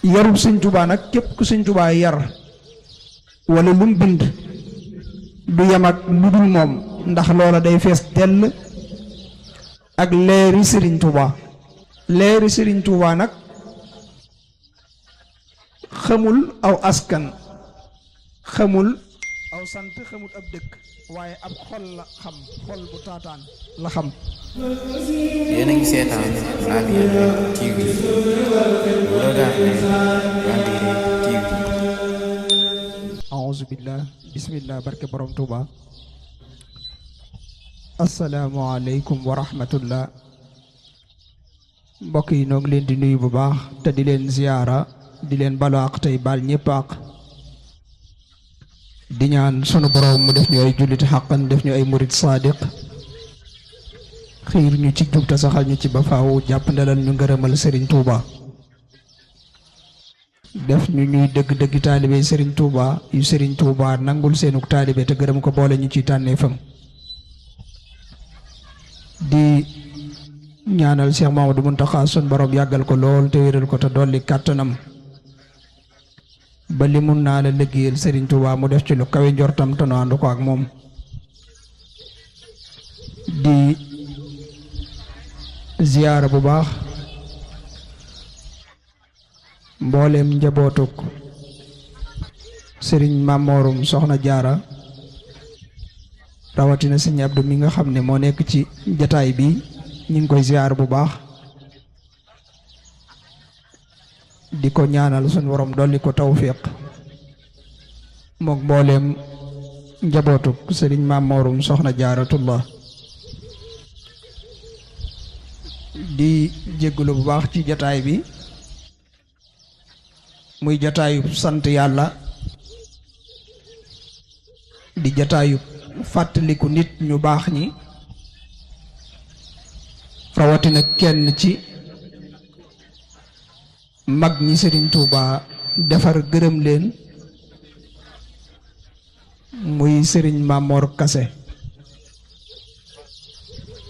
yarub sëñ Tuubaa nag képp ku sëñ Tuubaa yar wala lu mu bind du yem ak lu dul moom, ndax loola day fees dell ak leeri sëriñ Tuubaa. leeri sëriñ Tuubaa nag xamul aw askan, xamul aw sant, xamul ab dëkk, waaye ab xol la xam, xol bu taataan la xam. yéen a ngi seetaan Labyrinth TV bu Regardez Labyrinth TV. A'uuzu billah, bismillah, barke borom Tuuba. Asalaamaaleykum wa rahmatullah. mbokk yi noo ngi leen di nuyu bu baax te di leen ziyaara, di leen balu àq tey baal ñépp àq, di ñaan sunu borom mu def ñu ay julliti xàqan, def ñu ay murid saadiq, xiir ñu ci jub te saxal ñu ci ba faaw, jàpp ndalal ñu ngërëmal Serigne Touba, def ñu ñuy dëgg-dëgg taalibe Serigne Touba yu Serigne Touba nangul seenuk taalibe te gërëm ko boole ñu ci tànneefam. di ñaanal Cheikh Mamadou Muntaxa sun borom yàggal ko lool te wéral ko te dolli kàttanam ba li mun naa la liggéeyal Serigne Touba mu def ci lu kawe njortam te nu ànd ko ak moom. di ziyaara bu baax mbooleem njabootuk Serigne Mamorum Soxna Jaara, rawatina Serigne Abdou mi nga xam ne moo nekk ci jataay bi, ñu ngi koy ziyaar bu baax di ko ñaanal suñu borom dolli ko tawfiq mook mbooleem njabootuk Serigne Mamorum Soxna Jaaratullah. di jéggulu bu baax ci jataay bi, muy jataayub sant yàlla, di jataayub fàttaliku nit ñu baax ñi, rawatina kenn ci mag ñi Serigne Touba defar gërëm leen, muy Serigne Mamor Kase.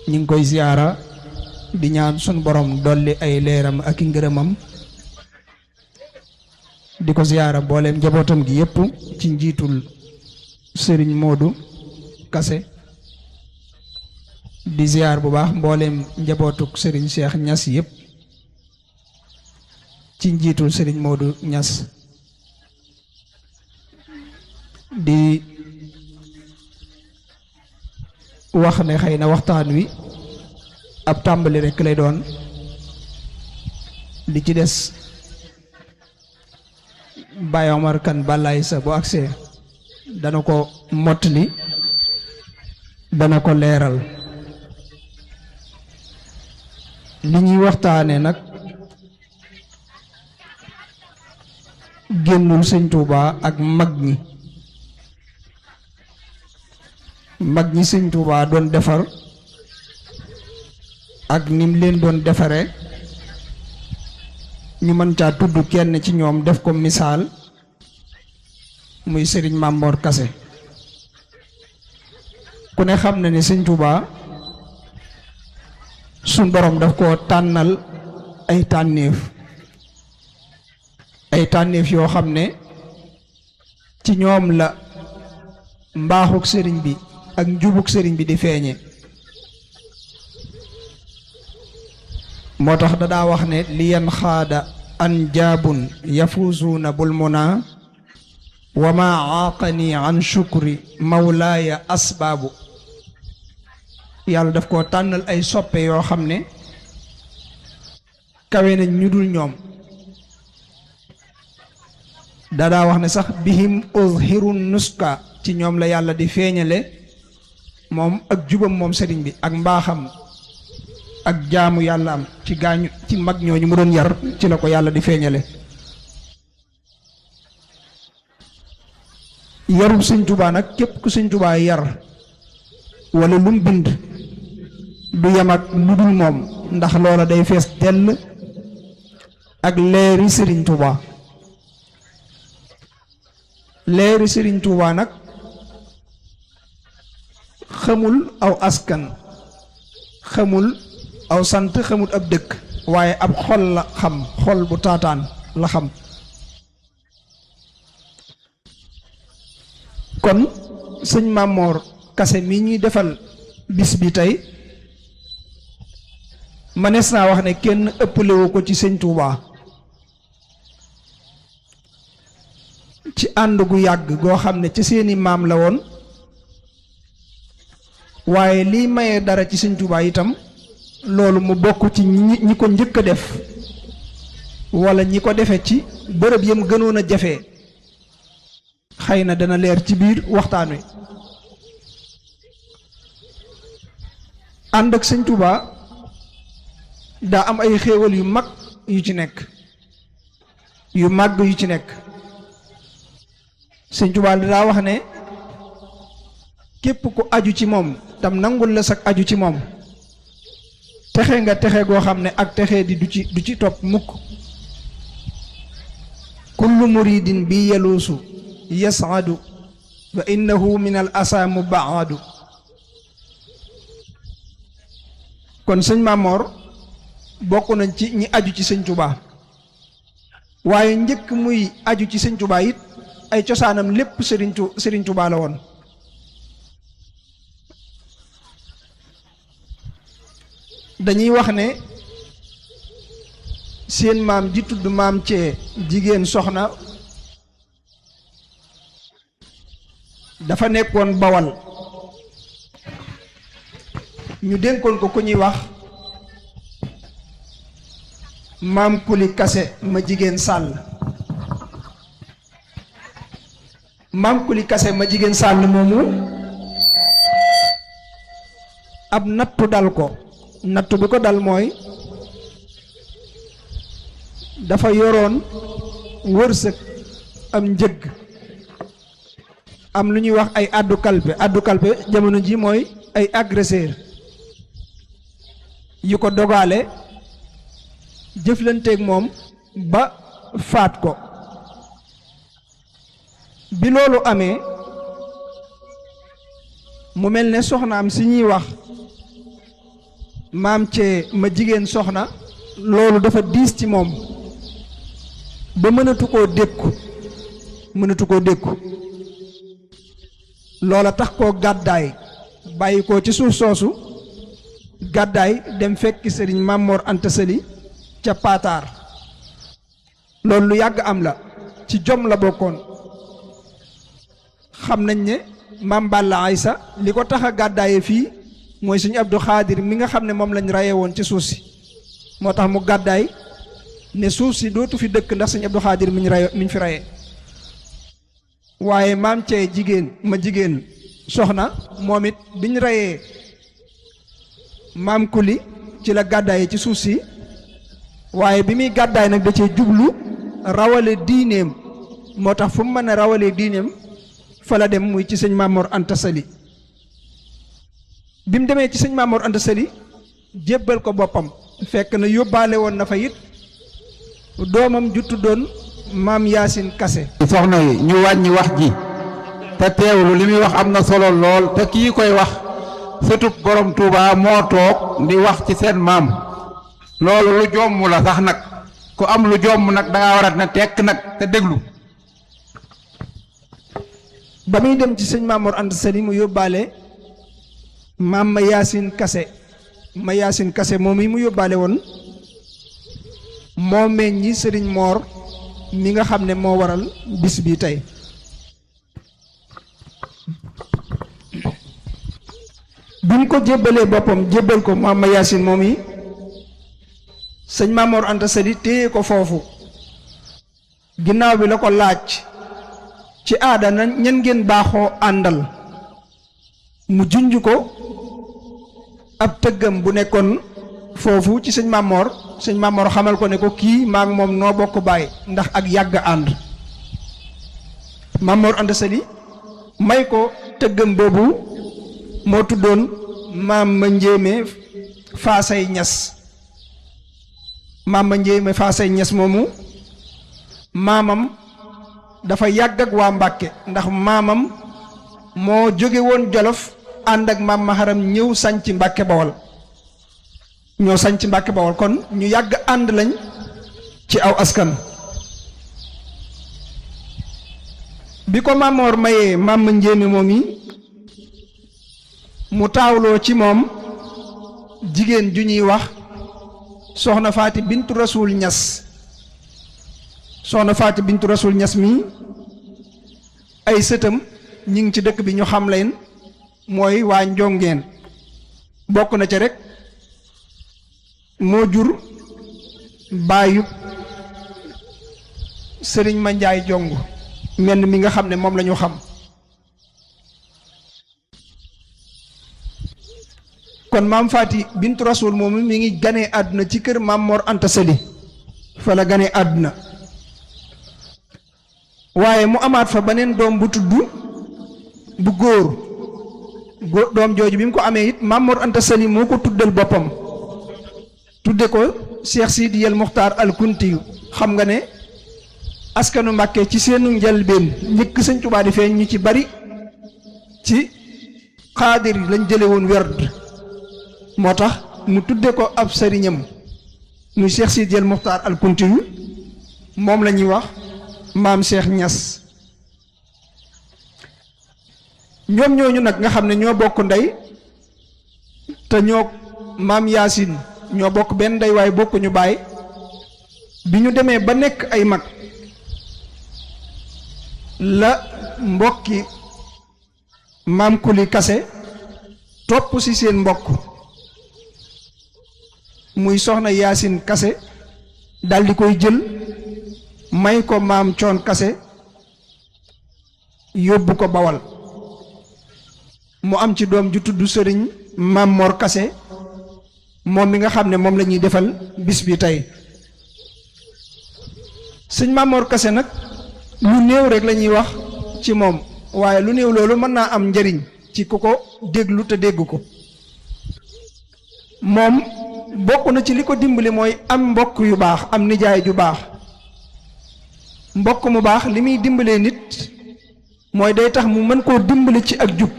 ñu ngi koy ziyaara di ñaan sun borom dolli ay leeram ak i ngërëmam, di ko ziyaara mbooleem njabootam gi yépp ci njiitul Serigne Modou Kase. di ziyaar bu baax mbooleem njabootuk Serigne Cheikh Ñas yépp ci njiitul Serigne Modou Ñas. di wax ne xëy na waxtaan wi ab tàmbali rekk lay doon, li ci des Baye Omar Kane Balaye sa bu agsee dana ko mottali, dana ko leeral. li ñuy waxtaane nag génnul Sëñ Touba ak mag ñi Sëñ Touba doon defar ak nim leen doon defare. ñu mën caa tudd kenn ci ñoom def ko misaal, muy Serigne Mamor Kase. ku ne xam na ne Sëñ Touba suñ borom daf koo tànnal ay tànneef yoo xam ne ci ñoom la mbaaxuk sëriñ bi ak njubuk sëriñ bi di feeñe. moo tax dadaa wax ne li yan xaada an jaabun yafuzuuna bul muna wa ma aaqani an shukri mawlaaya asbaabu. yàlla daf koo tànnal ay soppe yoo xam ne kawe nañ ñu dul ñoom. dadaa wax ne sax bihim uzhiru nuska, ci ñoom la yàlla di feeñale moom ak jubam moom sëriñ bi ak mbaaxam ak jaamu yàlla am ci gaañu ci mag ñooñu mu doon yar, ci la ko yàlla di feeñale. yarub Sëñ Tuubaa nag képp ku Sëñ Tuubaa yar wala lu mu bind du yem ak lu dul moom, ndax loola day fees dell ak leeri Serigne Touba. leeri Serigne Touba nag xamul aw askan, xamul aw sant, xamul ab dëkk, waaye ab xol la xam, xol bu taataan la xam. kon sëñ Mamor Kassé mi ñuy defal bis bi tey manees naa wax ne kenn ëppalewu ko ci sëñ Touba ci ànd gu yàgg goo xam ne ci seeni maam la woon, waaye liy maye dara ci sëñ Touba itam loolu mu bokk ci ñi ko njëkk a def wala ñi ko defe ci bërëb yam gënoon a jafe. xëy na dana leer ci biir waxtaan wi. ànd ak sëñ Touba daa am ay xéewal yu mag yu ci nekk, yu màgg yu ci nekk. sëñ Touba daa wax ne képp ku aju ci moom tam nangul la sag aju ci moom texe nga texe goo xam ne ak texe di du ci topp mukk. kullu muridin bi yaluusu yas'adu wa innahu min al asa mubaadu. kon sëñ Mamor bokk nañ ci ñi aju ci sëñ Touba, waaye njëkk muy aju ci sëñ Touba it ay cosaanam lépp Sëriñ Touba la woon. dañuy wax ne seen maam ji tudd maam cee jigéen soxna dafa nekkoon Bawal, ñu dénkoon ko ku ñuy wax maam Kuli Kassé ma jigéen Sàll. maam Kuli Kassé ma jigéen Sàll moomu ab nattu dal ko. nattu bi ko dal mooy dafa yoroon wërsëg am njëg, am lu ñuy wax ay addu kalpe jamono ji mooy ay agresseur yu ko dogaale jëflanteeg moom ba faat ko. bi loolu amee mu mel ne soxnaam si ñuy wax maam cee ma jigéen soxna loolu dafa diis ci moom ba mënatu koo dékku loola tax koo gàddaay bàyyi ko ci suuf soosu gàddaay dem fekki sëriñ Mamor Anta Sali ca Paataar. loolu lu yàgg am la, ci jom la bokkoon. xam nañ ne maam Balla Aysa li ko tax a gàddaaye fii mooy suñu Abdou Khadir mi nga xam ne moom lañ rayee woon ci suuf si, moo tax mu gàddaay ne suuf si dootu fi dëkk ndax suñu Abdou Khadir mi ñu fi rayee. waaye maam cee ma jigéen soxna moom it biñ rayee maam Kuli ci la gàddaayee ci suuf si, waaye bi muy gàddaay nag da cee jublu rawale diineem, moo tax fu mu mën a rawalee diineem fa la dem muy ci sëñ Mamor Anta Sali. bi mu demee ci sëñ Mamor Anta Sali jébbal ko boppam, fekk na yóbbaale woon na fa it doomam ju tuddoon maam Yaasin Kassé. soxna yi ñu wàññi wax ji te teewlu li muy wax am na solo lool, te kii koy wax sëtub borom Touba moo toog di wax ci seen maam. loolu lu jomm la sax nag, ku am lu jomm nag danga war a na tekk nag te déglu. ba muy dem ci sëñ Mamor Anta Sali mu yóbbaale maam ma Yaasin Kassé moom yi mu yóbbaale woon moo meññi sëriñ Moor mi nga xam ne moo waral bis bi tey. bi ñu ko jébbalee boppam jébbal ko maam ma Yaasin moom yi sëñ Mamor Anta Sali téye ko foofu, ginnaaw bi la ko laaj ci aada na ñan ngeen baaxoo àndal, mu junj ko ab tëggam bu nekkoon foofu ci sëñ Mamor xamal ko ne ko kii maak moom noo bokk baay ndax ak yàgg ànd. Mamor Anta Sali may ko tëggam boobu moo tuddoon maam ma njéeme faasay ñas. maam ma njéeme faasay ñas moomu maamam dafa yàgg ak waa Mbàkke, ndax maamam moo jóge woon Jolof ànd ak maam Maharam ñëw sañc Mbàkke Bawol, ñoo sañc Mbàkke Bawol, kon ñu yàgg ànd lañ ci aw askan. bi ko Mamor mayee Mame Ndiémé moom yi mu taawloo ci moom jigéen ju ñuy wax soxna Faati bintu Rasul Ñas soxna Faati bintu Rasul Ñas mi ay sëtam ñi ngi ci dëkk bi ñu xam leen mooy waa Njongeen bokk na ca rek moo jur baayu sëriñ ma njaay jong menn mi nga xam ne moom la ñu xam kon maam Faati bintu Rasul moomu mi ngi ganee àdduna ci kër Maam Mor Anta Sali fa la ganee àdduna waaye mu amaat fa beneen doom bu tudd bu góor doom jooju bi mu ko amee it Maam Mor Anta Sali moo ko tuddal boppam tudde ko Cheikh Sidi El Muxtaar al Kuntiyu xam nga ne askanu Mbàkke ci seenu njëlbéen njëkk Sëñ Tuubaa di feeñ ñu ci bari ci xaadir lañ jële woon werd moo tax mu tudde ko ab sëriñam muy Cheikh Sidi El Muxtaar al Kuntiyu moom la ñuy wax maam Cheikh Ñas ñoom ñooñu nag nga xam ne ñoo bokk ndey te ñoo maam Yaasin ñoo bokk benn ndey waaye bokkuñu baay bi ñu demee ba nekk ay mag la mbokki maam Kuli Kase topp ci seen mbokk muy soxna Yaasin Kase daldi koy jël may ko maam Coon Kase yóbbu ko Bawal mu am ci doom ju tudd sëriñ Maam Mor Kase moom mi nga xam ne moom la ñuy defal bis bi tey sëñ Maam Mor Kase nag lu néew rek la ñuy wax ci moom waaye lu néew loolu mën naa am njariñ ci ku ko déglu te dégg ko moom bokk na ci li ko dimbali mooy am mbokk yu baax am nijaay ju baax mbokk mu baax li muy dimbalee nit mooy day tax mu mën koo dimbali ci ak jub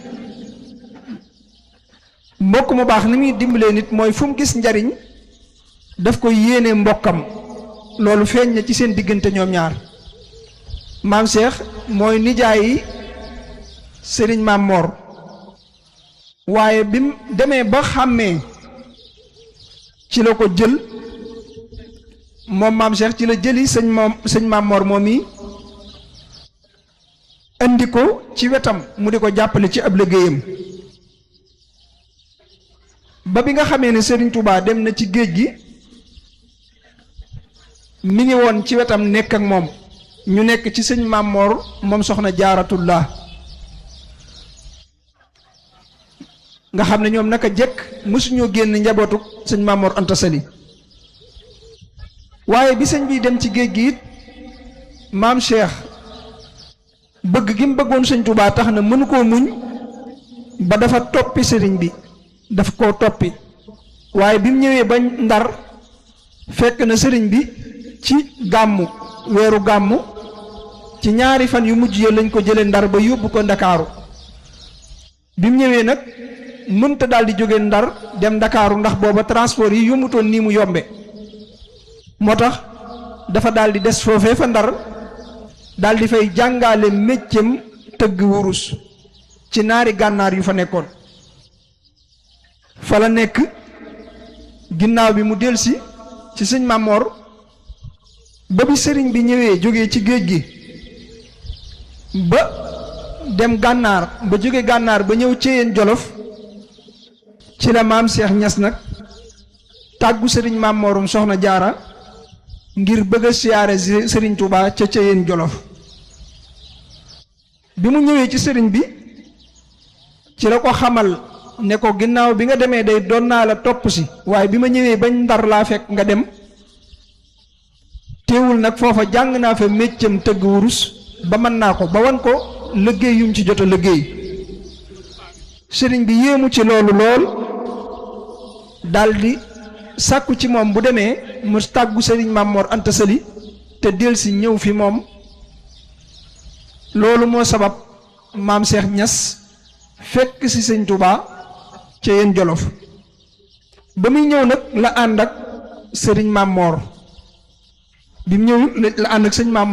mbokk mu baax li muy dimbalee nit mooy fu mu gis njariñ daf ko yéene mbokkam loolu feeñ na ci seen diggante ñoom ñaar maam Cheikh mooy nijaayi sëriñ Maam Mor waaye bi mu demee ba xàmmee ci la ko jël moom maam Cheikh ci la jëli sëñ Maam Mor moom yi indi ko ci wetam mu di ko jàppale ci ab liggéeyam ba bi nga xamee ne Serigne Touba dem na ci géej gi mi ngi woon ci wetam nekk ak moom ñu nekk ci sëñ Maam Mor moom soxna Jaaratullah nga xam ne ñoom naka jekk mësuñoo génn njabootu sëñ Maam Mor Anta Sali waaye bi sëñ bi dem ci géej gi it maam Cheikh bëgg gi mu bëggoon sëñ Touba tax na mënu koo muñ ba dafa toppi sëriñ bi daf koo toppi waaye bi mu ñëwee ba Ndar fekk na sëriñ bi ci gàmmu weeru gàmmu ci ñaari fan yu mujj ya lañ ko jëlee Ndar ba yóbbu ko Ndakaaru bi mu ñëwee nag mënta daal di jóge Ndar dem Ndakaaru ndax booba transport yi yombutoon nii mu yombe moo tax dafa daal di des foofee fa Ndar daal di fay jàngale méccam tëgg wurus ci naari gànnaar yu fa nekkoon fa la nekk ginnaaw bi mu delsi ci sëñ Maam Mor ba bi sëriñ bi ñëwee jógee ci géej gi ba dem gànnaar ba jóge gànnaar ba ñëw Ceyeen Jolof ci la maam Cheikh Ñas nag tàggu sëriñ Maam Morum soxna Jaara ngir bëgg a siyaare sëriñ Touba ca Ceyeen Jolof bi mu ñëwee ci sëriñ bi ci la ko xamal ne ko ginnaaw bi nga demee day doon naa la topp si waaye bi ma ñëwee bañ Ndar laa fekk nga dem teewul nag foofa jàng naa fa méccam tëgg wurus ba mën naa ko ba wan ko liggéey yum ci jot a liggéey sëriñ bi yéemu ci loolu lool daldi sàkku ci moom bu demee mu tàggu sëriñ Maam Mor Anta Sali te del si ñëw fi moom loolu moo sabab maam Cheikh Ñas fekk si sëñ Touba ca yéen Jolof ba muy ñëw nag la ànd ak sëriñ Maam Mor bi mu ñëw la ànd ak sëñ Maam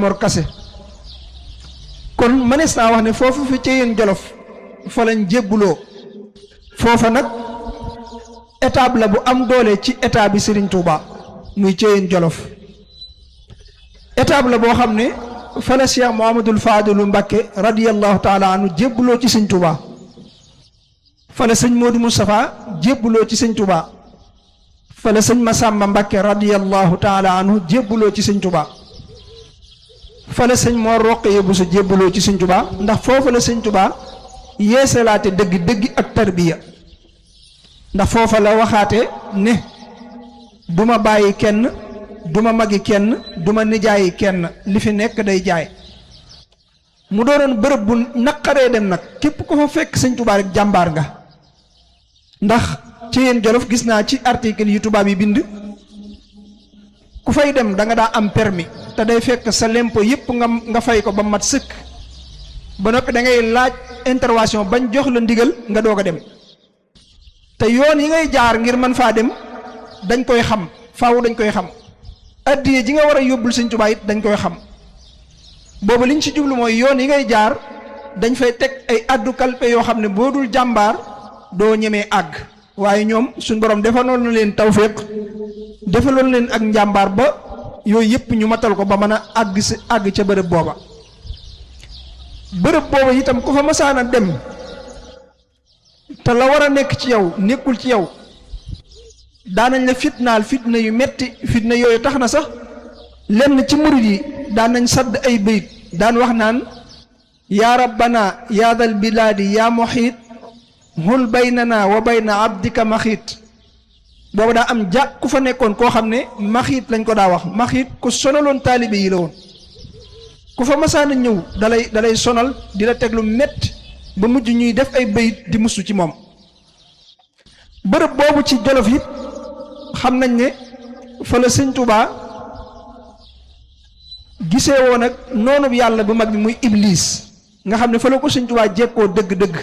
Mor Kase kon mënees naa wax ne foofu fi Ceyeen Jolof fa lañ jébbuloo foofa nag étape la bu am doole ci état bi Serigne Touba muy Ceyeen Jolof étape la boo xam ne fa la Cheikh Mouhamadoul Fadilu Mbacké radiyallahu taala anhu jébbuloo ci Serigne Touba fa la sëñ Modou Moustapha jébbuloo ci Serigne Touba fa la sëñ Massamba Mbacké radiyallahu taala anhu jébbuloo ci Serigne Touba fa la sëñ Mor Roqaya Bousso jébbuloo ci Serigne Touba ndax foofu la Serigne Touba yeesalaate dëgg ak tarbiya ndax foofa la waxaate ne duma bàyyi kenn duma magi kenn duma nijaayi kenn li fi nekk day jaay mu doonoon bërëb bu naqaree dem nag képp ko fa fekk Sëñ Tuubaa rek jàmbaar nga ndax Ceyeen Jolof gis naa ci article yu tubaab yi bind ku fay dem da nga daa am permis te day fekk sa lempo yépp nga fay ko ba mat sëkk ba noppi da ngay laaj intervention bañ jox la ndigal nga doog a dem te yoon yi ngay jaar ngir mën faa dem dañ koy xam faaw dañ koy xam addiye ji nga war a yóbbul Sëñ Tuubaa it dañ koy xam boobu liñ ci jublu mooy yoon yi ngay jaar dañ fay teg ay addu kalpe yoo xam ne boo dul jàmbaar doo ñemee àgg waaye ñoom suñ borom defaloon na leen tawféq defaloon leen ak njàmbaar ba yooyu yëpp ñu matal ko ba mën a àgg ca bërëb booba itam ku fa masaana dem te la war a nekk ci yow nekkul ci yow daanañ la fitnaal fitna yu metti fitna yooyu tax na sax lenn ci murid yi daan nañ sadd ay bayit daan wax naan yaa rabbana yaa dal bilaadi yaa muhiit hul baynana wa bayna abdika maxiit boobu daa am ku fa nekkoon koo xam ne maxiit lañ ko daa wax maxiit ku sonaloon taalibe yi la woon ku fa masaana ñëw dalay sonal di la teg lu metti ba mujj ñuy def ay bayit di musu ci moom bërëb boobu ci Jolof it xam nañ ne fa la Sëñ Tuubaa gisee woon ak noonu yàlla bu mag bi muy Iblis nga xam ne fa la ko Sëñ Tuubaa jekkoo dëgg-dëgg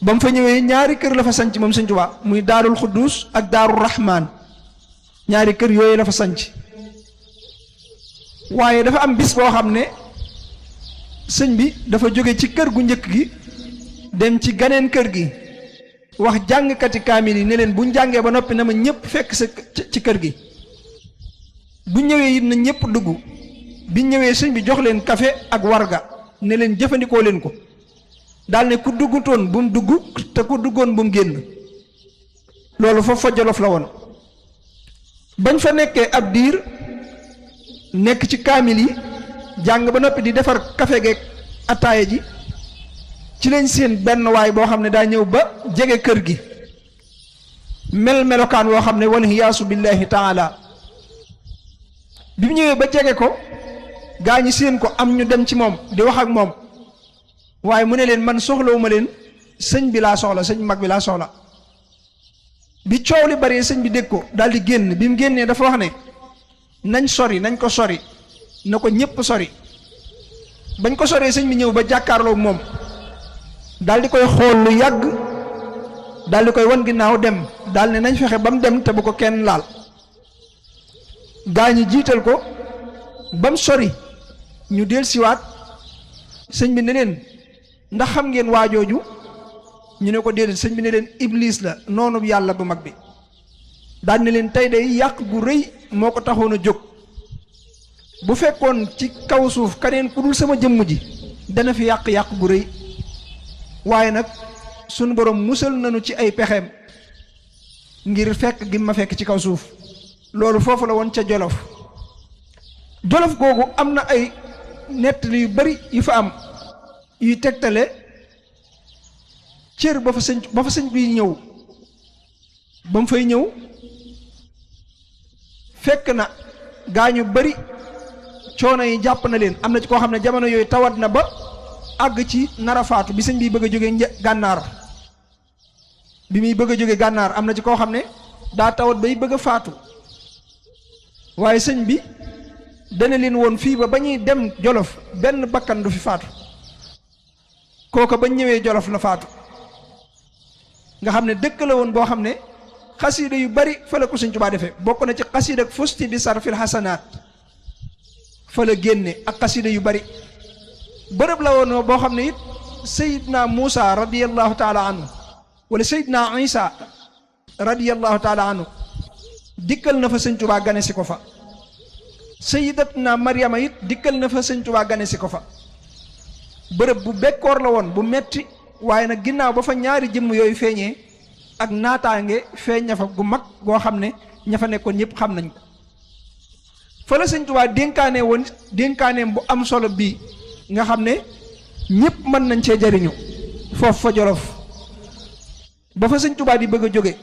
ba mu fa ñëwee ñaari kër la fa sanc moom Sëñ Tuubaa muy Daarul Xuddus ak Daarul Rahmaan ñaari kër yooyu la fa sanc waaye dafa am bis boo xam ne sëñ bi dafa jóge ci kër gu njëkk gi dem ci ganeen kër gi wax jàngkati kaamil yi ne leen buñ jàngee ba noppi na ma ñëpp fekk sa ci kër gi bu ñëwee it na ñëpp dugg bi ñëwee sëñ bi jox leen café ak warga ne leen jëfandikoo leen ko daal ne ku duggutoon bu mu dugg te ku duggoon bu mu génn loolu foofu fa Jolof la woon bañ fa nekkee ab diir nekk ci kaamil yi jàng ba noppi di defar café geeg ataaya ji ci lañ seen benn waay boo xam ne daa ñëw ba jege kër gi melokaan woo xam ne wal hiyaasu billahi taala bi mu ñëwee ba jege ko gaa ñi seen ko am ñu dem ci moom di wax ak moom waaye mu ne leen man soxlawuma leen sëñ bi laa soxla sëñ mag bi laa soxla bi coow li bari sëñ bi dégg ko daal di génn bi mu génnee dafa wax ne nañ ko sori na ko ñépp sori bañ ko soree sëñ bi ñëw ba jàkkaarloo moom daal di koy xool lu yàgg daal di koy wan ginnaaw dem daal ne nañ fexe ba mu dem te bu ko kenn laal gaa ñi jiital ko ba mu sori ñu del siwaat sëñ bi ne leen ndax xam ngeen waajooju ñu ne ko déedéet sëñ bi ne leen Iblis la noonu yàlla bu mag bi daal ne leen tey day yàq gu rëy moo ko taxoon a jóg bu fekkoon ci kaw suuf kaneen ku dul sama jëmm ji dana fi yàq gu rëy waaye nag sunu borom musal nañu ci ay pexeem ngir fekk gi ma fekk ci kaw suuf loolu foofu la woon ca Jolof googu am na ay nettali yu bari yu fa am yuy tegtale cër ba fa sëñ bi ñëw ba mu fay ñëw fekk na gaañu bari coono yi jàpp na leen am na ci koo xam ne jamono yooyu tawat na ba àgg ci nara faatu bi sëñ bi bëgg a jóge gànnaar bi muy bëgg a jóge gànnaar am na ci koo xam ne daa tawat bay bëgg a faatu waaye sëñ bi dana leen woon fii ba ñuy dem Jolof benn bakkan du fi faatu kooka bañ ñëwee Jolof la faatu nga xam ne dëkk la woon boo xam ne xasiida yu bari fa la ko Sëñ Tuubaa defee bokk na ci xasiida ak fusti bi sarfil xasanaat fa la génne ak xasiida yu bari bërëb la woon boo xam ne it sayidna Muusa radiyallahu taala anhu wala sayidna Isa radiyallahu taala anhu dikkal na fa sëñ Tuubaa gane si ko fa. sayidatna Maryama it dikkal na fa sëñ Tuubaa gane si ko fa. bërëb bu bekkoor la woon bu metti waaye nag ginnaaw ba fa ñaari jëmm yooyu feeñee ak naataange feeñ na fa gu mag goo xam ne ña fa nekkoon ñëpp xam nañ ko. fa la sëñ Tuubaa dénkaane woon dénkaaneem bu am solo bii nga xam ne ñëpp mën nañ cee jariñu foofu fa Jolof. ba fa sëñ Tuubaa di bëgg a jóge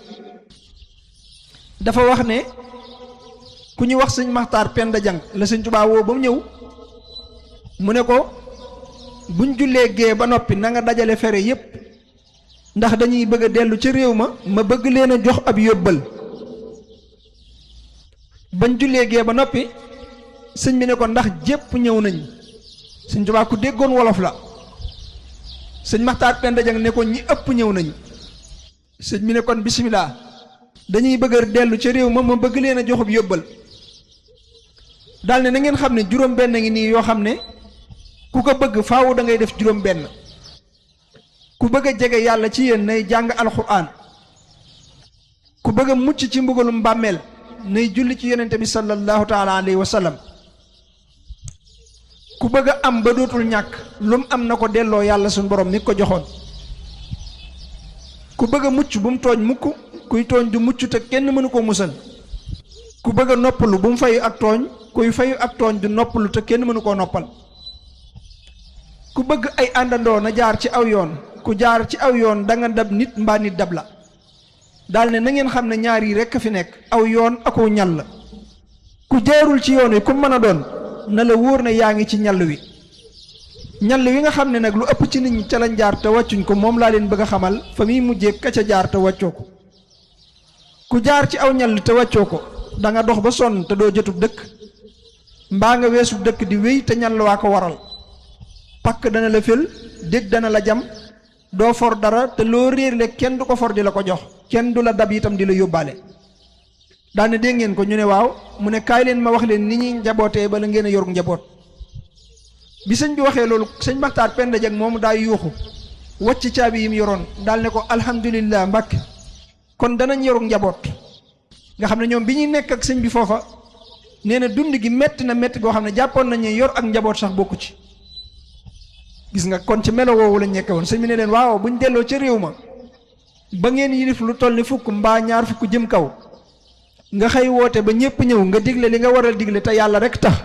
dafa wax ne ku ñu wax sëñ Maxtaar Penda Jang la sëñ Tuubaa woo ba mu ñëw mu ne ko buñ jullee gee ba noppi na nga dajale fere yépp ndax dañuy bëgg a dellu ca réew ma bëgg leen a jox ab yóbbal. bañ jullee gee ba noppi sëñ bi ne ko ndax jépp ñëw nañ. sëñ Tuubaa ku déggoon wolof la. sëñ Maxtaar Penda Jang ne ko ñi ëpp ñëw nañ. sëñ bi ne kon bisimilah dañuy bëgg a dellu ca réew ma bëgg leen a jox ab yóbbal. daal ne na ngeen xam ne juróom-benn ngi nii yoo xam ne ku ko bëgg faawu da ngay def juróom-benn. ku bëgg a jege yàlla ci yéen nay jàng alxuraan. ku bëgg a mucc ci mbugalum bàmmeel nay julli ci yonente bi sallallahu taala alayhi wa sallam. ku bëgg a am ba dootul ñàkk lu mu am na ko delloo yàlla suñu borom mi ko joxoon. ku bëgg a mucc bu mu tooñ mukk kuy tooñ du mucc te kenn mënu ko musal. ku bëgg a noppalu bu mu fayu ak tooñ kuy fayu ak tooñ du noppalu te kenn mënu koo noppal. ku bëgg ay àndandoo na jaar ci aw yoon ku jaar ci aw yoon da nga dab nit mbaa nit dab la. daal ne na ngeen xam ne ñaar yi rekk a fi nekk aw yoon aku ñal la. ku jaarul ci yoon wi ku mën a doon na la wóor ne yaa ngi ci ñall wi. ñall wi nga xam ne nag lu ëpp ci nit ñi ca lañ jaar te wàccuñ ko moom laa leen bëgg a xamal fa muy mujjee ka ca jaar te wàccoo ko. ku jaar ci aw ñall te wàccoo ko da nga dox ba sonn te doo jotub dëkk mbaa nga weesu dëkk di wéy te ñall waa ko waral. pakk dana la fël dégg dana la jam doo for dara te loo réerle kenn du ko for di la ko jox kenn du la dab itam di la yóbbaale. daane dégg ngeen ko ñu ne waaw mu ne kaay leen ma wax leen ni ñuy njabootee bala ngeen a yor njaboot. bi sëñ bi waxee loolu sëñ Maxtaar Penda Jang moomu daay yuuxu wacc caabi yi mu yoroon daal ne ko alhamdulillah Mbàkke kon danañ yoru njaboot. nga xam ne ñoom bi ñuy nekk ak sëñ bi foofa nee na dund gi metti na metti goo xam ne jàppoon nañu yor ak njaboot sax bokku ci. gis nga kon ci melo woowu lañ nekke woon sëñ bi ne leen waaw buñ delloo ca réew ma ba ngeen yilif lu toll ni fukk mbaa ñaar fukk jëm kaw nga xëy woote ba ñépp ñëw nga digle li nga war a digle te yàlla rek tax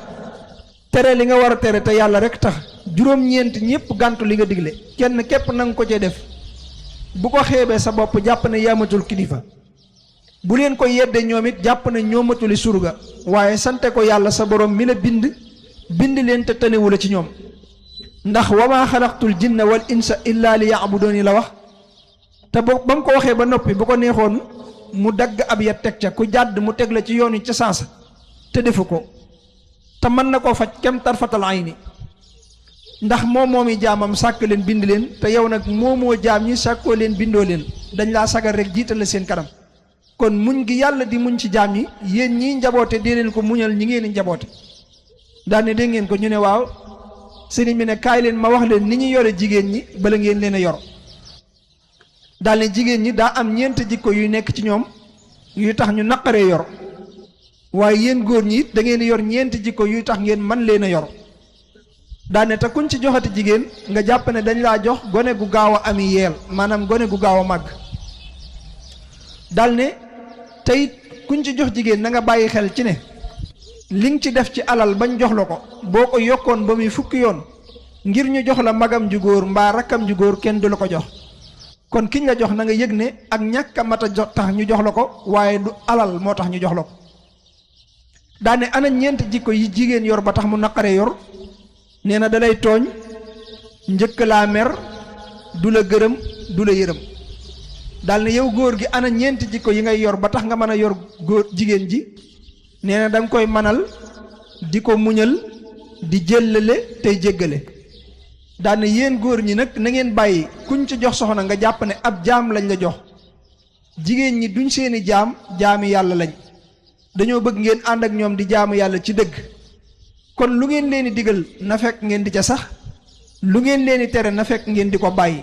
tere li nga war a tere te yàlla rek tax juróom-ñeent ñépp gàntu li nga digle kenn képp nanga ko cee def bu ko xeebee sa bopp jàpp ne yaamatul kilifa bu leen ko yedde ñoom it jàpp ne ñoomatuli surga waaye sante ko yàlla sa borom mi la bind leen te tanewu la ci ñoom ndax wa maa xalaqtul jinna wal insa illa li yaabudooni la wax te ba mu ko waxee ba noppi bu ko neexoon mu dagg ab ya teg ca ku jàdd mu teg la ci yoon wi ca sansa te defu ko te mën na koo faj kem tarfatal ayni ndax moomi jaamam sàkk leen bind leen te yow nag moomoo jaam ñi sàkkoo leen bindoo leen dañ laa sagal rek jiital la seen kanam kon muñ gi yàlla di muñ ci jaam ñi yéen ñii njaboote dee leen ko muñal ñi ngeen di njaboote. daane dégg ngeen ko ñu ne waaw sëriñ bi ne kaay leen ma wax leen ni ñu yore jigéen ñi bala ngeen leen a yor. daal ne jigéen ñi daa am ñeent jikko yuy nekk ci ñoom yuy tax ñu naqaree yor waaye yéen góor ñi it da ngeen yor ñeent jikko yuy tax ngeen man leen a yor. daane te kuñ ci joxati jigéen nga jàpp ne dañ laa jox gone gu gaaw a ami yeel maanaam gone gu gaaw a màgg. daal ne te it kuñ ci jox jigéen na nga bàyyi xel ci ne li nga ci def ci alal bañ jox la ko boo ko yokkoon ba muy fukki yoon ngir ñu jox la magam ju góor mbaa rakkam ju góor kenn du la ko jox. kon kiñ la jox na nga yëg ne ak ñàkk a mat a jox tax ñu jox la ko waaye du alal moo tax ñu jox la ko. daane ana ñeent jikko yi jigéen yor ba tax mu naqaree yor nee na dalay tooñ njëkk laa mer du la gërëm du la yërëm. daal ne yow góor gi ana ñeenti jikko yi ngay yor ba tax nga mën a yor góor jigéen ji nee na da nga koy manal di ko muñal di jëllale tey jéggale. daal ne yéen góor ñi nag na ngeen bàyyi kuñ ci jox soxna nga jàpp ne ab jaam lañ la jox jigéen ñi duñ seeni jaami yàlla lañ dañoo bëgg ngeen ànd ak ñoom di jaamu yàlla ci dëgg. kon lu ngeen leen di digal na fekk ngeen di ca sax lu ngeen leen di tere na fekk ngeen di ko bàyyi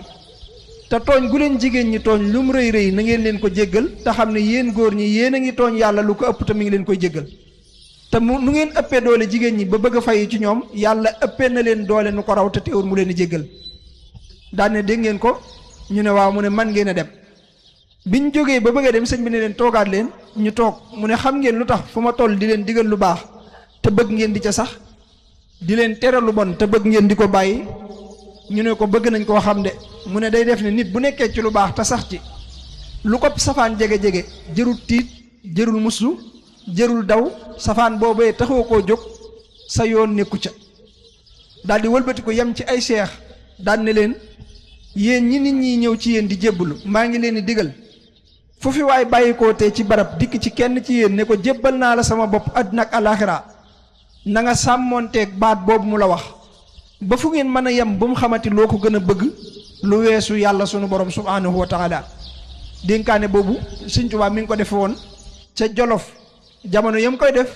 te tooñ gu leen jigéen ñi tooñ lu mu rëy rëy na ngeen leen ko jéggal te xam ne yéen góor ñi yéen a ngi tooñ yàlla lu ko ëpp te mi ngi leen koy jéggal te mu nu ngeen ëppee doole jigéen ñi ba bëgg a fay ci ñoom yàlla ëppee na leen doole nu ko raw te teewul mu leen di jéggal daan ne dégg ngeen ko ñu ne waaw mu ne man ngeen a dem biñ jógee ba bëgg a dem sëñ bi ne leen toogaat leen ñu toog mu ne xam ngeen lu tax fu ma toll di leen digal lu baax te bëgg ngeen di ca sax di leen tere lu bon te bëgg ngeen di ko bàyyi ñu ne ko bëgg nañ koo xam de mu ne day def ne nit bu nekkee ci lu baax te sax ci lu ko safaan jege-jege jërul tiit jërul muslu jërul daw safaan boobee taxoo koo jóg sa yoon nekku ca daal di wëlbati ko yem ci ay seex daan ne leen yéen ñi nit ñi ñëw ci yéen di jébbalu maa ngi leen di digal fu fi waay bàyyi koo tee ci barab dikk ci kenn ci yéen ne ko jébbal naa la sama bopp àddina ak alaaxira na nga sàmmoonteeg baat boobu mu la wax ba fu ngeen mën a yem bu mu xamati loo ko gën a bëgg lu weesu yàlla sunu borom subhaanahu wa taala dénkaane boobu sëñ Tuubaa mi ngi ko def woon ca Jolof jamono yam koy def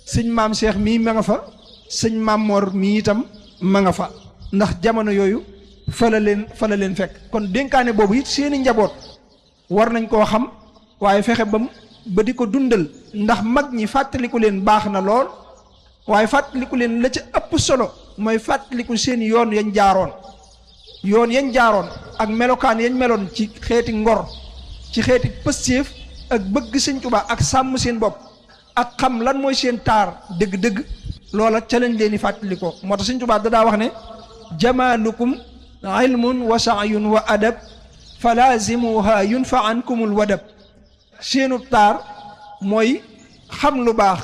sëñ maam Cheikh mii ma nga fa sëñ maam Mor mii itam ma nga fa ndax jamono yooyu fa la leen fekk kon dénkaane boobu it seeni njaboot war nañ koo xam waaye fexe ba di ko dundal ndax mag ñi fàttaliku leen baax na lool waaye fàttaliku leen la ca ëpp solo mooy fàttaliku seen yoon yañ jaaroon ak melokaan yañ meloon ci xeeti ngor ci xeeti pëstéef ak bëgg sëñ Tuubaa ak sàmm seen bopp ak xam lan mooy seen taar dëgg-dëgg loola ca lañ leen di fàttalikoo moo tax sëñ Tuubaa dadaa wax ne jamaalukum ilmun wa saayun wa adab falaazimuha yunfa ankumul wadab seenu taar mooy xam lu baax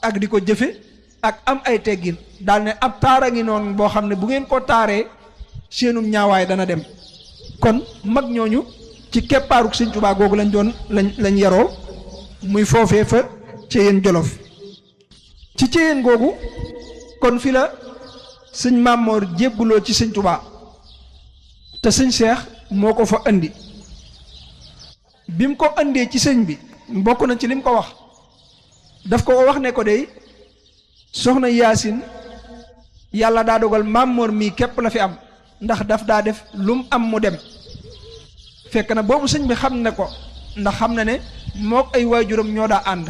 ak di ko jëfe ak am ay teggin daal ne ab taar a ngi noonu boo xam ne bu ngeen ko taaree seenum ñaawaay dana dem kon mag ñooñu ci keppaaruk sëñ Tuubaa googu lañ yaroo muy foofee fa Ceyeen Jolof ci Ceyeen googu kon fi la sëñ Maamoor jébbuloo ci sëñ Tuubaa te sëñ Seex moo ko fa andi bi mu ko andee ci sëñ bi bokk na ci lim ko wax daf ko wax ne ko dey soxna Yaasin yàlla daa dogal Maamoor mii képp la fi am ndax daf daa def lum am mu dem fekk na boobu sëñ bi xam ne ko ndax xam na ne mook ay waajuram ñoo daa ànd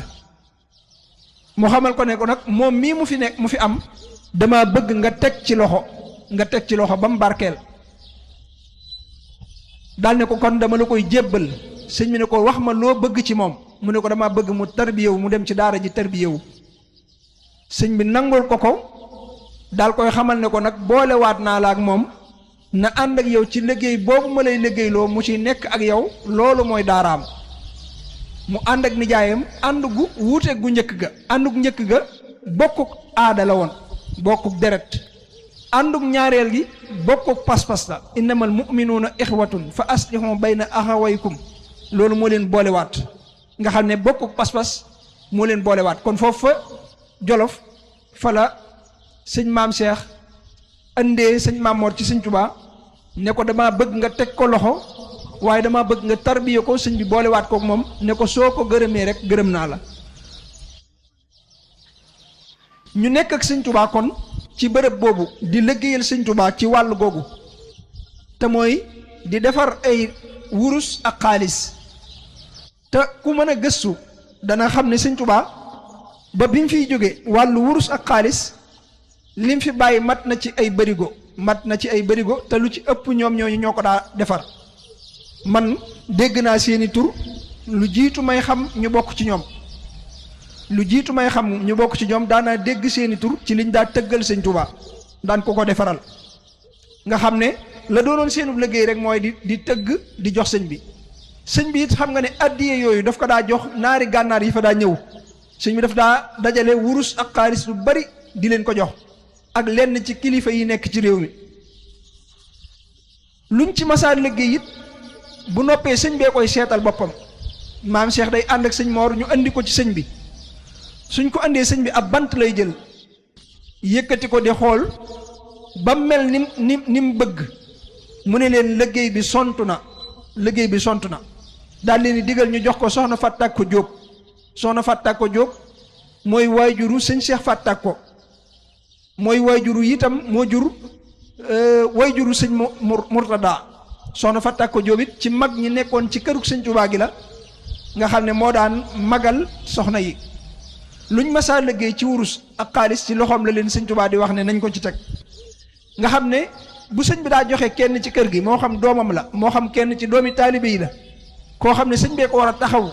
mu xamal ko ne ko nag moom mii mu fi am dama bëgg nga teg ci loxo ba mu barkeel daal ne ko kon dama la koy jébbal sëñ bi ne ko wax ma loo bëgg ci moom mu ne ko dama bëgg mu tarbiyewu mu dem ci daara ji tarbiyewu sëñ bi nangul ko daal koy xamal ne ko nag boolewaat naa la ak moom na ànd ak yow ci liggéey boobu ma lay liggéeyloo mu ci nekk ak yow loolu mooy daaraam mu ànd ak nijaayam ànd gu wuute gu njëkk ga ànduk njëkk ga bokkuk aada la woon bokkuk deret ànduk ñaareel gi bokkuk pas-pas la innamal mu'minuuna ixwatun fa aslihu bayna axawaykum loolu moo leen boolewaat nga xam ne bokkuk pas-pas moo leen boolewaat kon foofu fa Jolof fa la sëñ maam Cheikh andee sëñ Maamoor ci sëñ Tuubaa ne ko dama bëgg nga teg ko loxo waaye dama bëgg nga tarbiye ko sëñ bi boolewaat kook moom ne ko soo ko gërëmee rek gërëm naa la ñu nekk ak sëñ Tuubaa kon ci bërëb boobu di liggéeyal sëñ Tuubaa ci wàll googu te mooy di defar ay wurus ak xaalis te ku mën a gëstu dana xam ne sëñ Tuubaa ba bi mu fiy jóge wàllu wurus ak xaalis lim fi bàyyi mat na ci ay bërigo te lu ci ëpp ñoom ñooñu ñoo ko daa defar man dégg naa seeni tur lu jiitu may xam ñu bokk ci ñoom daanaa dégg seeni tur ci liñ daa tëggal sëñ Tuubaa daan ko defaral nga xam ne la doonoon seenu liggéey rek mooy di tëgg di jox sëñ bi it xam nga ne addiye yooyu daf ko daa jox naari gànnaar yi fa daa ñëw sëñ bi daf daa dajale wurus ak xaalis lu bari di leen ko jox ak lenn ci kilifa yi nekk ci réew mi luñ ci masaa liggéey it bu noppee sëñ bee koy seetal boppam maam Cheikh day ànd ak sëñ Moor ñu andi ko ci sëñ bi suñ ko andee sëñ bi ab bant lay jël yëkkati ko di xool ba mel ni mu bëgg mu ne leen liggéey bi sontu na daal leen di digal ñu jox ko soxna Fatak ko Jóob mooy waajuru sëñ Cheikh Fatak ko mooy waajuru itam moo jur wayjuru sëñ Murtada soxna Fatta ko Jóobit ci mag ñi nekkoon ci kërug sëñ Tuubaa gi la nga xam ne moo daan magal soxna yi luñ masaa liggéey ci wurus ak xaalis ci loxoom la leen sëñ Tuubaa di wax ne nañ ko ci teg nga xam ne bu sëñ bi daa joxe kenn ci kër gi moo xam doomam la moo xam kenn ci doomi taalibe yi la koo xam ne sëñ bee ko war a taxaw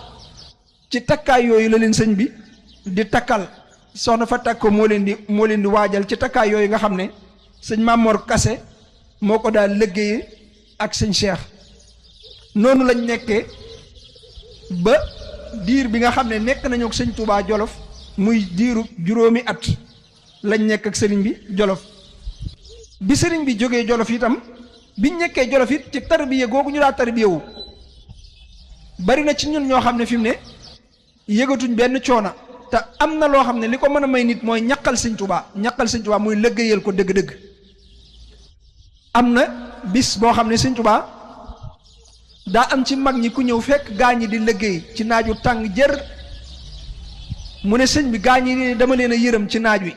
ci takkaay yooyu la leen sëñ bi di takkal soxna Fatta ko moo leen di waajal ci takkaay yooyu nga xam ne sëñ Mamor Kase moo ko daal liggéeyee ak sëñ Cheikh noonu lañ nekkee ba diir bi nga xam ne nekk nañu ak sëñ Touba Jolof muy diiru juróomi at lañ nekk ak sëriñ bi Jolof bi sëriñ bi jógee Jolof itam biñ nekkee Jolof it ci tarbiya googu ñu daa tarbiyewu bari na ci ñun ñoo xam ne fi mu ne yëgatuñ benn coona te am na loo xam ne li ko mën a may nit mooy ñaqal sëñ Touba muy liggéeyal ko dëgg-dëgg am na bis boo xam ne sëñ Touba daa am ci mag ñi ku ñëw fekk gaa ñi di liggéey ci naaju tàng jër mu ne sëñ bi gaa ñi dama leen a yërëm ci naaj wi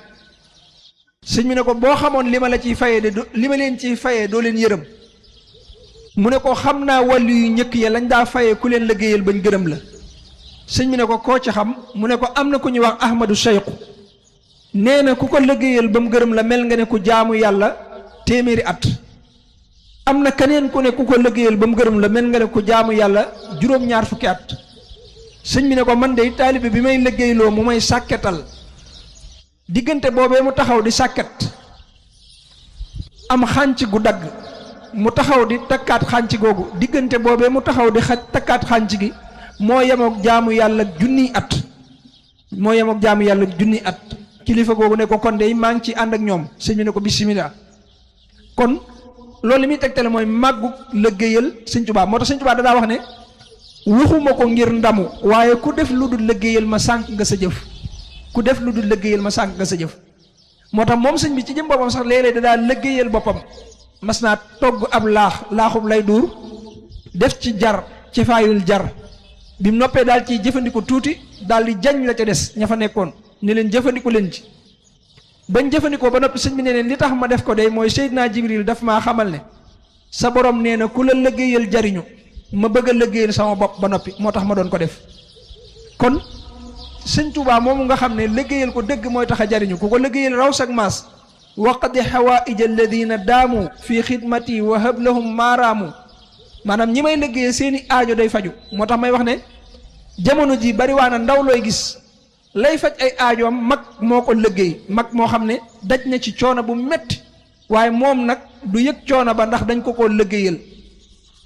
sëñ bi ne ko boo xamoon li ma la ciy fayee de li ma leen ciy fayee doo leen yërëm mu ne ko xam naa wàllu yu njëkk ya lañ daa fayee ku leen liggéeyal bañ gërëm la sëñ bi ne ko koo ci xam mu ne ko am na ku ñuy wax Ahmadu Seyku nee na ku ko liggéeyal ba mu gërëm la mel nga ne ku jaamu yàlla téeméeri at am na keneen ku ne ku ko liggéeyal ba mu gërëm la mel nga ne ku jaamu yàlla juróom-ñaar fukki at sëñ bi ne ko man de taalibe bi may liggéeyloo mu may sàkketal diggante boobee mu taxaw di sàkket am xànc gu dagg mu taxaw di takkaat xànc googu diggante boobee mu taxaw di takkaat xànc gi moo yemook jaamu yàlla junniy at kilifa googu ne ko kon de maa ngi ci ànd ak ñoom sëñ bi ne ko bismillah kon loolu li muy tegtale mooy màggu liggéeyal sëñ Tuubaa moo tax sëñ Tuubaa daa wax ne waxuma ko ngir ndamu waaye ku def lu dul liggéeyal ma sànq nga sa jëf ku def lu dul liggéeyal ma sànq nga sa jëf moo tax moom sëñ bi ci jëm boppam sax léeg-léeg da daal liggéeyal boppam mas naa togg ab laaxub lay duur def ci jar ci faayul jar bi mu noppee daal ciy jëfandiku tuuti daal di jañ la ca des ña fa nekkoon ne leen jëfandiku leen ci bañ jëfandikoo ba noppi sëñ bi ne leen li tax ma def ko day mooy Seydina Jibril daf maa xamal ne sa borom nee na ku la liggéeyal jariñu ma bëgg a liggéeyal sama bopp ba noppi moo tax ma doon ko def kon sëñ Tuubaa moomu nga xam ne liggéeyal ko dëgg mooy tax a jariñu ku ko liggéeyal raw sag maas waqdi xawaaij alladina daamu fi xidmati wa hab lahum maaraamu maanaam ñi may liggéeyal seeni aajo day faju moo tax may wax ne jamono ji bari waa na ndaw looy gis lay faj ay aajoom mag moo ko liggéey mag moo xam ne daj na ci coono bu metti waaye moom nag du yëg coono ba ndax dañ ko koo liggéeyal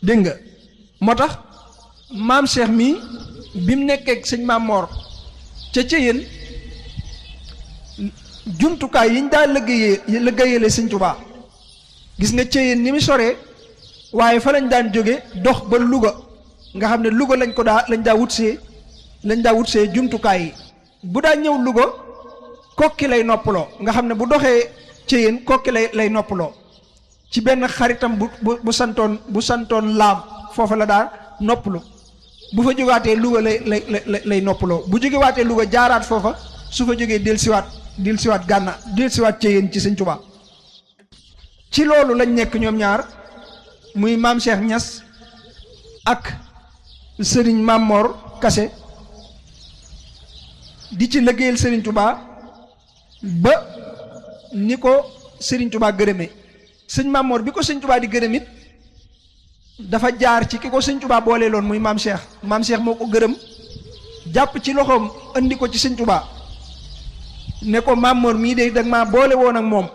dégg nga moo tax maam Cheikh mii bi mu nekkee ak sëñ Maam Moor ca Ceyeen jumtukaay yiñ daa liggéeyale sëñ Tuubaa gis nga Ceyeen ni mu soree waaye fa lañ daan jóge dox ba Louga nga xam ne Louga lañ daa wutsee jumtukaay yi bu daa ñëw Louga kokki lay noppaloo nga xam ne bu doxee Ceyeen kokki lay noppaloo ci benn xaritam bu santoon laam foofa la daa noppalu bu fa jógaatee Louga lay noppaloo bu jógewaatee Louga jaaraat foofa su fa jógee dellusiwaat gànna dellusiwaat Ceyeen ci sëñ Tuubaa ci loolu lañ nekk ñoom ñaar muy maam Cheikh Niass ak sëriñ Maam Mor Kase di ci liggéeyal sëriñ Tuubaa ba ni ko sëriñ Tuubaa gërëme sëñ Maam Mor bi ko sëñ Tuubaa di gërëm it dafa jaar ci ki ko sëñ Tuubaa boole loon muy maam Cheikh moo ko gërëm jàpp ci loxoom andi ko ci sëñ Tuubaa ne ko Maam Mor mii de dag maa boole woon ak moom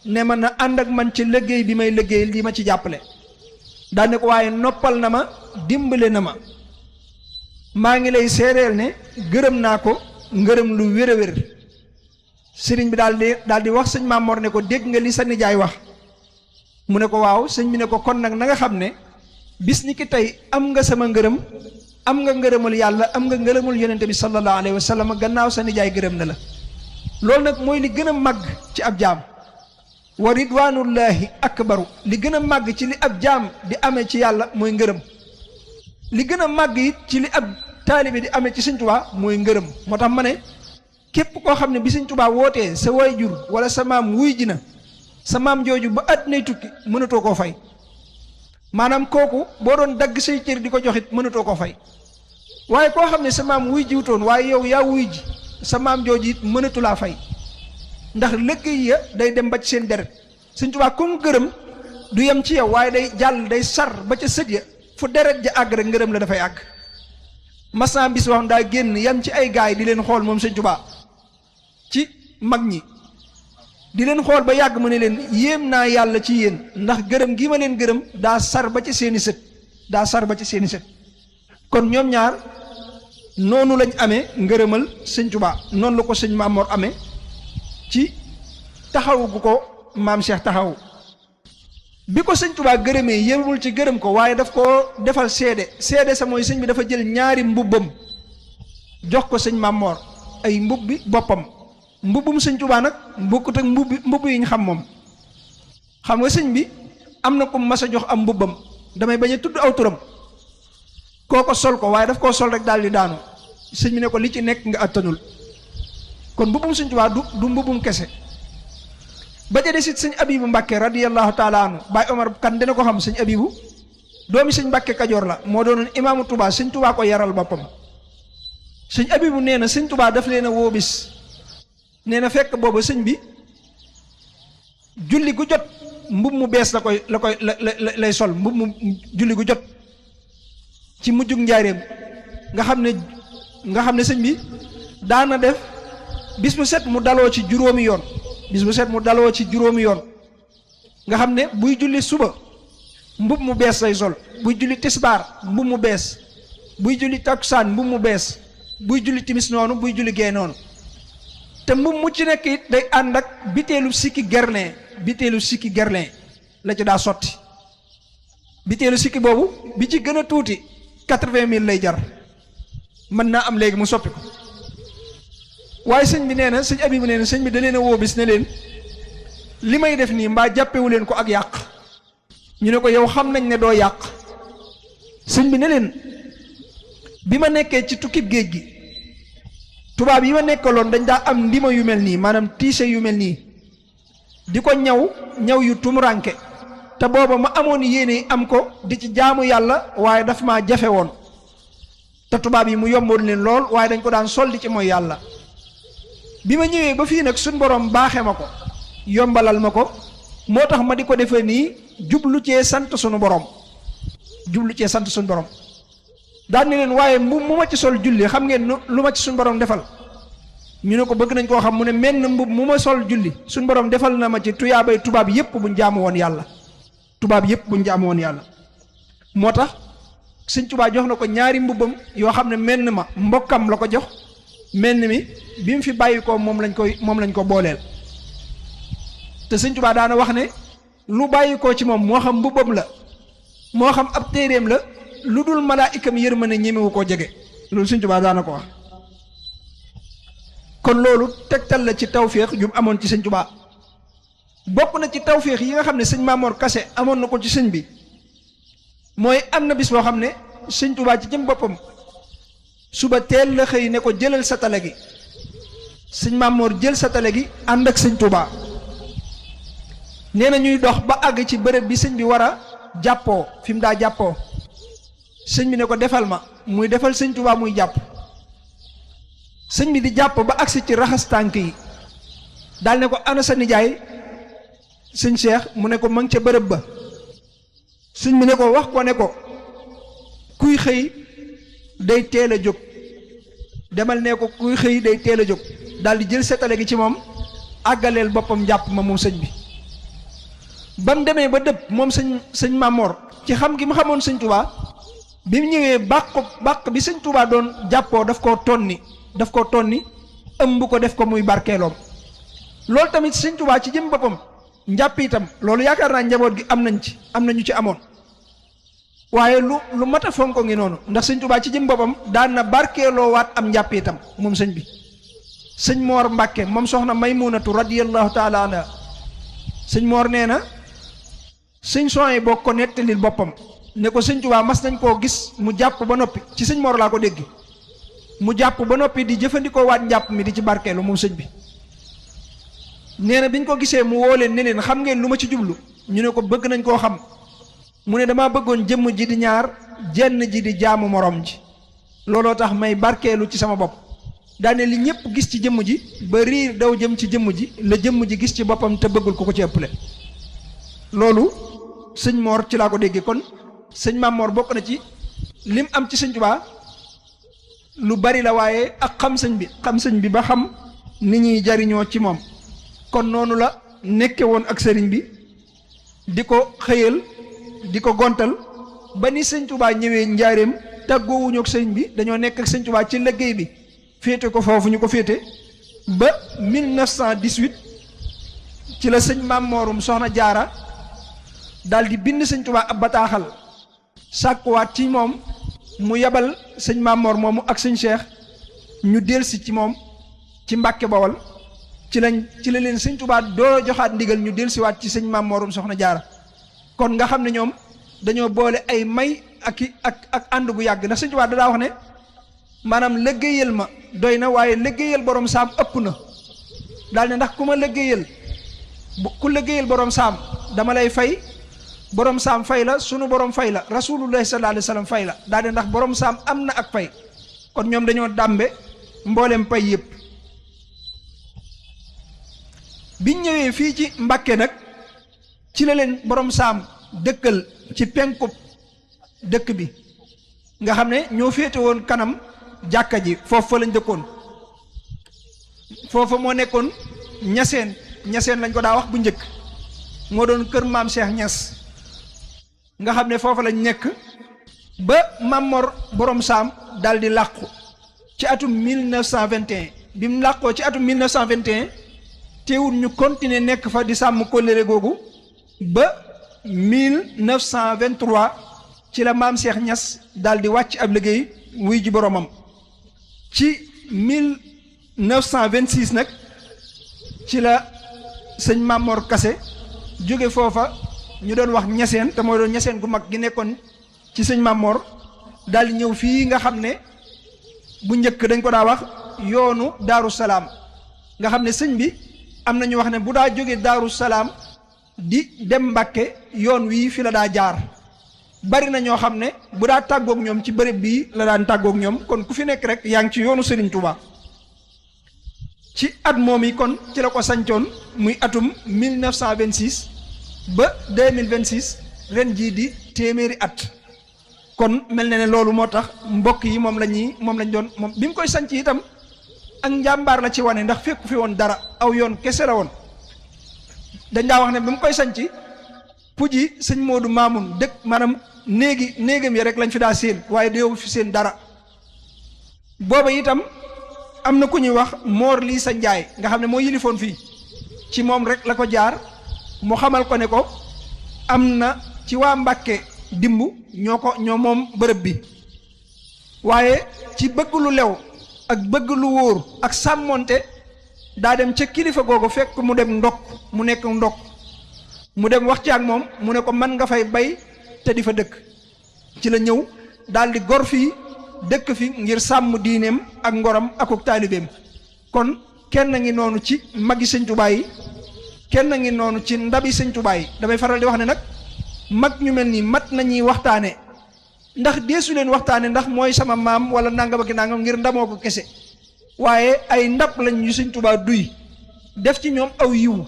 ne ma na ànd ak man ci liggéey bi may liggéeyal di ma ci jàppale daal ne ko waaye noppal na ma dimbale na ma maa ngi lay seereel ne gërëm naa ko ngërëm lu wér a wér sëriñ bi daal di wax sëñ Maam Mor ne ko dégg nga li sa nijaay wax mu ne ko waaw sëñ bi ne ko kon nag na nga xam ne bis ni ki tey am nga sama ngërëm am nga ngërëmul yàlla am nga ngërëmul yonente bi sallallahu alayhi wa sallam gannaaw sa nijaay gërëm na la loolu nag mooy li gën a màgg ci ab jaam wa ridwanullahi akbaru li gën a màgg ci li ab jaam di amee ci yàlla mooy ngërëm li gën a màgg it ci li ab taalibe di amee ci sëñ Tuubaa mooy ngërëm moo tax ma ne képp koo xam ne bi sëñ Tuubaa wootee sa waajur wala sa maam wuy ji na sa maam jooju ba àddinay tukki mënatoo koo fay maanaam kooku boo doon dagg say cër di ko joxit mënatoo koo fay waaye koo xam ne sa maam wuy jiwutoon waaye yow yaa wuy ji sa maam jooju it mënatulaa fay ndax liggéey ya day dem ba ci seen deret Sëñ Tuubaa comme gërëm du yem ci yow waaye day jàll day sar ba ca sët ya fu deret ja àgg rek ngërëm la dafay àgg masan bis wax daa génn yam ci ay gaay di leen xool moom Sëñ Tuubaa ci mag ñi di leen xool ba yàgg mu ne leen yéem naa yàlla ci yéen ndax gërëm gi ma leen gërëm daa sar ba ci seeni sët daa sar ba ci seeni sët kon ñoom ñaar noonu lañ amee ngërëmal Sëñ Tuubaa noonu la ko sëñ Maam Mor amee ci taxaw gu ko maam Cheikh taxaw bi ko Sëñ Tuubaa gërëmee yemul ci gërëm ko waaye daf koo defal seede sa mooy sëñ bi dafa jël ñaari mbubbam jox ko sëñ Maam Mor ay mbubbi boppam mbubbum Sëñ Tuubaa nag bokkut ak mbubb yi ñu xam moom xam nga sëñ bi am na ko mas a jox am mbubbam damay bañ a tudd aw turam kooko sol ko waaye daf koo sol rek daal di daanu sëñ bi ne ko li ci nekk nga attanul kon mbubbum Sëñ Tuubaa du mbubbum kese ba ca desit sëñ Abibu Mbàkke radiyallahu taala anhu Baay Omar kan dina ko xam sëñ Abibu doomi sëñ Mbàkke Kajoor la moo doonoon imaamu Tuubaa Sëñ Tuubaa ko yaral boppam sëñ Abibu nee na Sëñ Tuubaa daf leen a woo bis nee na fekk booba sëñ bi julli gu jot mbub mu bees lay sol mbub mu julli gu jot ci mujjug njaareem nga xam ne sëñ bi daana def bis bu set mu daloo ci juróomi yoon nga xam ne buy julli suba mbub mu bees lay sol buy julli tisbaar mbub mu bees buy julli takkusaan mbub mu bees buy julli timis noonu buy julli gee noonu te mbub mu ci nekk it day ànd ak biteelu sikki gerlin la ci daa sotti biteelu sikki boobu bi ci gën a tuuti 80,000 lay jar mën naa am léegi mu soppi ko waaye sëñ bi nee na sëñ Abibu nee na sëñ bi da leen a woo bis ne leen li may def nii mbaa jàppewu leen ko ak yàq ñu ne ko yow xam nañ ne doo yàq sëñ bi ne leen bi ma nekkee ci tukkib géej gi tubaab yi ma nekkaloon dañ daa am ndima yu mel nii maanaam tiise yu mel nii di ko ñaw yu tumuranke te booba ma amoon yéene am ko di ci jaamu yàlla waaye daf maa jafe woon te tubaab yi mu yomboon leen lool waaye dañ ko daan sol di ci mooy yàlla bi ma ñëwee ba fii nag suñ borom baaxe ma ko yombalal ma ko moo tax ma di ko defee nii jublu cee sant sunu borom daan ne leen waaye mu ma ci sol julli xam ngeen lu ma ci suñ borom defal ñu ne ko bëgg nañ koo xam mu ne menn mbub mu ma sol julli suñ borom defal na ma ci tuyaabay tubaab yépp buñ jaamu woon yàlla moo tax Sëñ Tuubaa jox na ko ñaari mbubbam yoo xam ne menn ma mbokkam la ko jox menn mi bi mu fi bàyyi ko moom lañ ko booleel te Sëñ Tuubaa daana wax ne lu bàyyi ko ci moom moo xam mbubbam la moo xam ab téeréem la lu dul malaayikam yërmande ñemewu koo jege loolu Sëñ Tuubaa daana ko wax kon loolu tegtal la ci tawféex ju amoon ci Sëñ Tuubaa bokk na ci tawféex yi nga xam ne sëñ Maam Mor Kase amoon na ko ci sëñ bi mooy am na bis boo xam ne Sëñ Tuubaa ci jëm boppam suba teel la xëy ne ko jëlal satale gi sëñ Maam Mor jël satale gi ànd ak Sëñ Tuubaa nee na ñuy dox ba àgg ci bërëb bi sëñ bi war a jàppoo fi mu daa jàppoo sëñ bi ne ko defal ma muy defal Sëñ Tuubaa muy jàpp sëñ bi di jàpp ba agsi ci raxas tànk yi daal ne ko ana sa nijaay sëñ Cheikh mu ne ko ma ngi ca bërëb ba sëñ bi ne ko wax ko ne ko kuy xëy day teel a jóg demal ne ko kuy xëy day teel a jóg daal di jël setale gi ci moom àggaleel boppam jàpp ma moom sëñ bi ba mu demee ba dëpp moom sëñ Maam Mor ci xam gi mu xamoon Sëñ Tuubaa bi mu ñëwee bàq bi Sëñ Tuubaa doon jàppoo daf koo tonni ëmb ko def ko muy barkeeloom loolu tamit Sëñ Tuubaa ci jëm boppam njàpp itam loolu yaakaar naa njaboot gi am nañu ci amoon waaye lu mat a fonko ngi noonu ndax Sëñ Tuubaa ci jëm boppam daan na barkeeloo waat am njàpp itam moom sëñ bi sëñ Moor Mbàkke moom soxna Maymunatu radiyallahu taala anha sëñ Moor nee na sëñ Soy boo ko nettalil boppam ne ko Sëñ Tuubaa mas nañ koo gis mu jàpp ba noppi ci sëñ Moor laa ko dégg mu jàpp ba noppi di jëfandikoo waat njàpp mi di ci barkeelu moom sëñ bi nee na biñ ko gisee mu woo leen ne leen xam ngeen lu ma ci jublu ñu ne ko bëgg nañ koo xam mu ne damaa bëggoon jëmm ji di ñaar jenn ji di jaamu morom ji looloo tax may barkeelu ci sama bopp daane li ñëpp gis ci jëmm ji ba riir daw jëm ci jëmm ji la jëmm ji gis ci boppam te bëggul ko ci ëpple loolu sëñ Mor ci laa ko déggee kon sëñ Maam Mor bokk na ci lim am ci sëñ Tuubaa lu bari la waaye ak xam sëñ bi ba xam ni ñuy jariñoo ci moom kon noonu la nekke woon ak sëriñ bi di ko xëyal di ko gontal ba ni sëñ Tuubaa ñëwee njaareem tàggoowuñu ak sëriñ bi dañoo nekk ak sëñ Tuubaa ci liggéey bi féete ko foofu ñu ko féete ba 1918 ci la sëñ Maam Moorum Soxna Jaara daal di bind sëñ Tuubaa ab bataaxal sàkkuwaat ci moom mu yabal sëñ Maam Moor moomu ak sëñ Cheikh ñu delsi ci moom ci Mbàkke Bawol ci la leen sëñ Tuubaa doo joxaat ndigal ñu delsiwaat ci sëñ Maam Moorum Soxna Jaara kon nga xam ne ñoom dañoo boole ay may ak ànd gu yàgg ndax sëñ Tuubaa da daa wax ne maanaam liggéeyal ma doy na waaye liggéeyal borom saam ëpp na daal ne ndax ku ma liggéeyal ku liggéeyal borom saam dama lay fay borom saam fay la sunu borom fay la rasulullahi sallallahu alayhi wa sallam fay la daal ne ndax borom saam am na ak fay kon ñoom dañoo dàmbe mboolem pay yëpp biñ ñëwee fii ci Mbàkke nag ci la leen borom saam dëkkal ci penkub dëkk bi nga xam ne ñoo féete woon kanam jàkka ji foofu fa lañ dëkkoon foofa moo nekkoon ñaseen lañ ko daa wax bu njëkk moo doon kër maam Cheikh Ñas nga xam ne foofa lañ nekk ba Maam Mor borom saam daal di làqu ci atum 1921 bi mu làqoo ci atum 1921 teewul ñu continuer nekk fa di sàmm kóllëre googu ba 1923 ci la maam Cheikh Ñas daal di wàcc ab liggéey wuy ji boromam ci 1926 nag ci la sëñ Maam Mor Kase jóge foofa ñu doon wax ñaseen te moo doon ñaseen gu mag gi nekkoon ci sëñ Maam Mor daal di ñëw fii nga xam ne bu njëkk dañ ko daa wax yoonu Daaru Salaam nga xam ne sëñ bi am na ñu wax ne bu daa jóge Daaru Salaam di dem Mbàkke yoon wii fi la daa jaar bari na ñoo xam ne bu daa tàggoog ñoom ci bërëb bii la daan tàggoog ñoom kon ku fi nekk rek yaa ngi ci yoonu Serigne Touba ci at moom yi kon ci la ko sancoon muy atum 1926 ba 2026 ren jii di téeméeri at kon mel na ne loolu moo tax mbokk yi moom lañ doon moom bi mu koy sanc itam ak njàmbaar la ci wane ndax fekku fi woon dara aw yoon kese la woon dañ daa wax ne bi mu koy sanc puji sëñ Moodu Maamun dëkk maanaam néegam yi rek lañ fi daa séen waaye déewu fi seen dara booba itam am na ku ñuy wax Moor lii sa Njaay nga xam ne moo yilifoon fii ci moom rek la ko jaar mu xamal ko ne ko am na ci waa Mbàkke dimb ñoo moom bërëb bi waaye ci bëgg lu lew ak bëgg lu wóor ak sàmmonte daa dem ca kilifa googu fekk mu dem ndokk mu nekk ndokk mu dem wax ci ak moom mu ne ko man nga fay bay te di fa dëkk ci la ñëw daal di gor fii dëkk fi ngir sàmm diineem ak ngoram akuk taalibeem kon kenn ngi noonu ci magi sëñ Tuubaa yi kenn ngi noonu ci ndabi sëñ Tuubaa yi damay faral di wax ne nag mag ñu mel nii mat nañuy waxtaane ndax deesu leen waxtaane ndax mooy sama maam wala nangam ak nangam ngir ndamoo ko kese waaye ay ndab lañ yu sëñ Tuubaa duy def ci ñoom aw yiw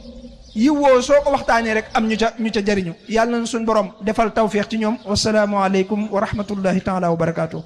woo soo ko waxtaanee rek am ñu ca jariñu yàlla na suñ borom defal tawféex ci ñoom wasalaamu aleykum wa rahmatullahi taala wa barakaatu.